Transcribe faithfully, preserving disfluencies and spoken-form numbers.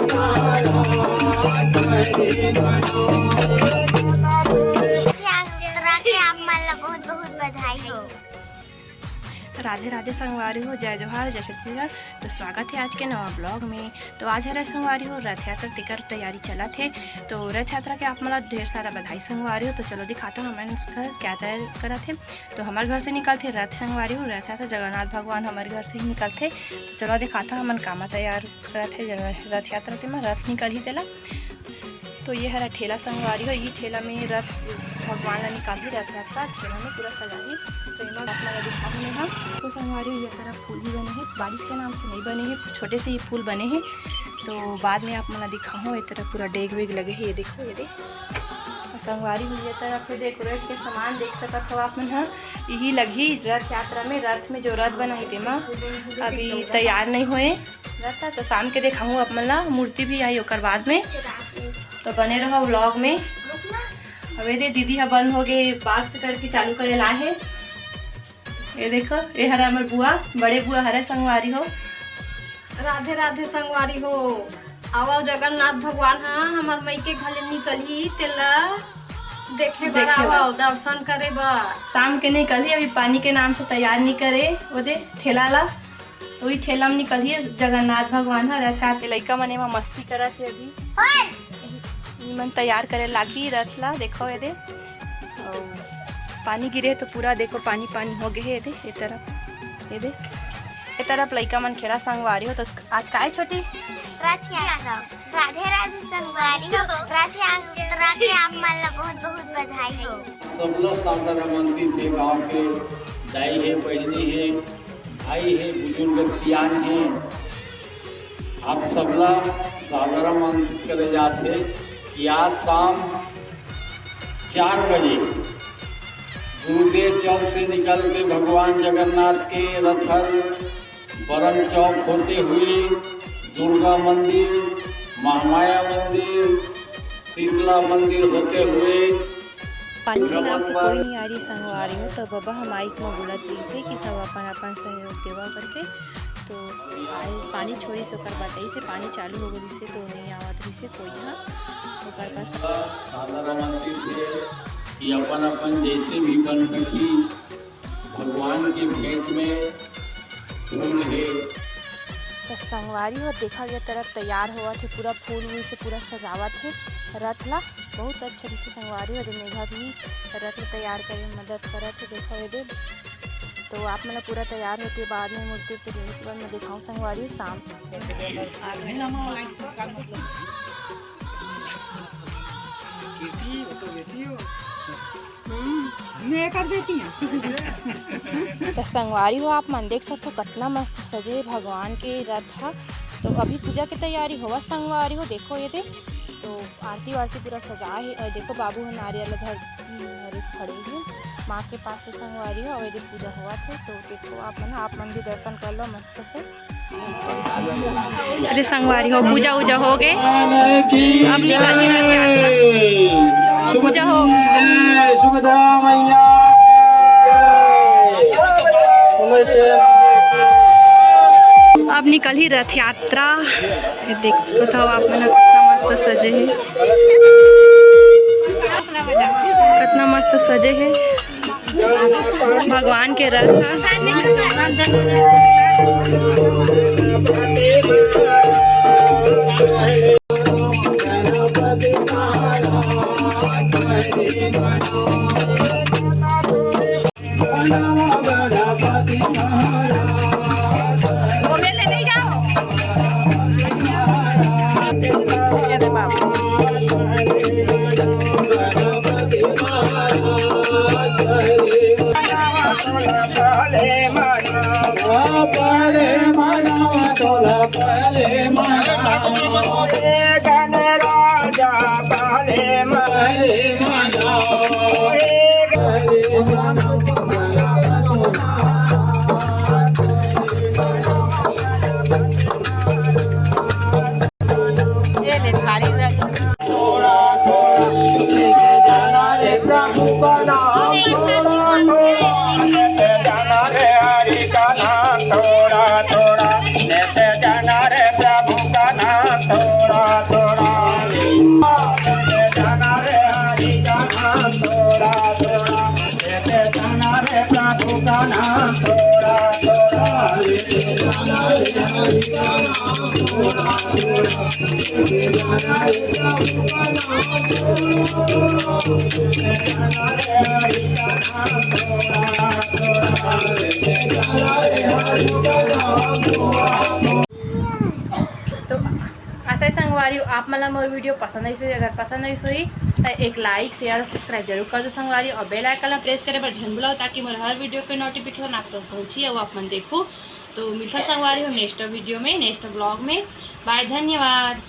यात्रा के आप मन ला बहुत बहुत बधाई हो। राधे राधे संगवारी हो, जय जोहार, जय छत्तीसगढ़। तो स्वागत है आज के नवा ब्लॉग में। तो आज हरे संगवारी हो रथ यात्रा, तेकर तैयारी चलत हे। तो रथ यात्रा के आप मन ला ढेर सारा बधाई संगवारी हो। तो चलो दिखाता हूँ हमन घर क्या तैयार करत हे। तो हमर घर से निकलथे रथ संगवारी हो, रथ यात्रा जगन्नाथ भगवान हमर घर से ही निकलथे। तो चलो दिखाता हूँ हमन कामा तैयार करत हे जगह रथ यात्रा, तेमा रथ निकलही तेला। तो ये हरा ठेला संगवारी हो, ये ठेला में रथ भगवान ला निकालही, रथ यात्रा ठेला में पूरा सजाही। तो एमा आप मन ला दिखाहूँ मैं हा। तो संगवारी हो, ये तरफ फूल भी बने हे, बारिश के नाम से नहीं बने हे, छोटे से ही फूल बने हे। तो बाद में आप मन ला दिखाहूँ, ये तरफ पूरा डेग वेग लगे हे, ये देखो, ये देख। और संगवारी हो, ये तरफ ये डेकोरेट के सामान देख सकत हो आप मन ह, यही लगही रथ यात्रा में, रथ में जो रथ बनाही तेमा अभी तैयार नहीं होए। रहता, तो शाम के देखाहूँ आप मन ला, मूर्ति भी आई ओकर बाद में। तो बने रहो व्लॉग में। अब ये दे, दीदी हा बंद हो गए, बॉक्स करके चालू करे ला हे। ये देखो, ये हरा हमर बुआ, बड़े बुआ हरे संगवारी हो। राधे राधे संगवारी हो। आवव, जगन्नाथ भगवान हा हमर मइके घले निकलही, तेला देखे बर देखे बर। आवव, दर्शन करे बर। शाम के निकलही, अभी पानी के नाम से तैयार नहीं करे, वो दे ठेला ला। वही ठेला में निकलही जगन्नाथ भगवान ह रथ यात्रा। लइका मन एमा मस्ती करत हे अभी। ओए! ई मन तैयार करे लागी रथ ला। देखो ये दे, अउ पानी गिरे तो पूरा देखो पानी पानी हो गए हे। ये दे, ये तरफ, ये दे, ये तरफ लइका मन खेला संगवारी हो। तो आज काय छोटी? रथ यात्रा। राधे राधे संगवारी हो। रथ यात्रा के आप मन ला बहुत बहुत बधाई हो। सबला सादर आमंत्रित हे, गांव के दाई हे, बहिनी हे, भाई हे, बुजुर्ग सियान हे, आप सबला सादर आमंत्रित करे जात हे कि आज शाम चार बजे गुरुदेव चौक से निकल के भगवान जगन्नाथ के रथ हर बरन चौक होते हुए दुर्गा मंदिर, महामाया मंदिर, शीतला मंदिर होते हुए पानी के नाम से कोई नहीं आ रही संगवारी हो, तो बबा ह माइक म बोलत रहिस हे कि सब अपन अपन सहयोग देवा करके। तो आए पानी छोड़िस, ओकर बाद ऐसे पानी चालू हो गइस हे, तो नहीं आवत रहिस हे कोई ह। ओकर बाद सादर आमंत्रित हे कि अपन अपन जैसे भी बन सकी भगवान के भेंट में फूल हे। तो संगवारी हो, देखा ये तरफ तैयार होवत हे, पूरा फूल वूल से पूरा सजावत हे रथ ला। बहुत अच्छा दिखथे संगवारी हो। दे मेघा भी रथ ला तैयार करे में मदद करत हे। देखो ये दे, तो आप मन ला पूरा तैयार होके बाद में मूर्ति उर्ति लेने के बाद मैं दिखाऊँ संगवारी हो शाम। हम्म, मैं कर देती हूँ। तो संगवारी हो, आप मन देख सकथो कतना मस्त सजे हे भगवान के रथ ह। तो अभी पूजा के तैयारी होवत संगवारी हो, देखो ये दे, तो आरती वारती पूरा सजा हे। और देखो बाबू ह नारियल धर, हम्म, अरे खड़े हे माँ के पास से संगवारी हो। और ये दे पूजा होवत हे, तो देखो आप मन, आप मन भी दर्शन कर लो मस्त से। अरे संगवारी हो, पूजा उजा हो गए, अब निकलही रथ यात्रा। पूजा हो। सुभद्रा मैया। अब निकलही रथ यात्रा। ये देख सकत हो आप मन, कितना मस्त सजे हे, कितना मस्त सजे हे। भगवान के रथ ह। तो आशा हे संगवारी हो, आप मन ला मोर video पसंद आइस होही। अगर पसंद आइस होही, त एक like, share और subscribe जरूर कर दो संगवारी हो। और bell icon ला press करे बर झन भुलाओ, ताकि मोर हर video के notification आप तक पहुँची और आप मन देखो। तो मिलता संगवारी हो next video में, next vlog में। Bye, धन्यवाद।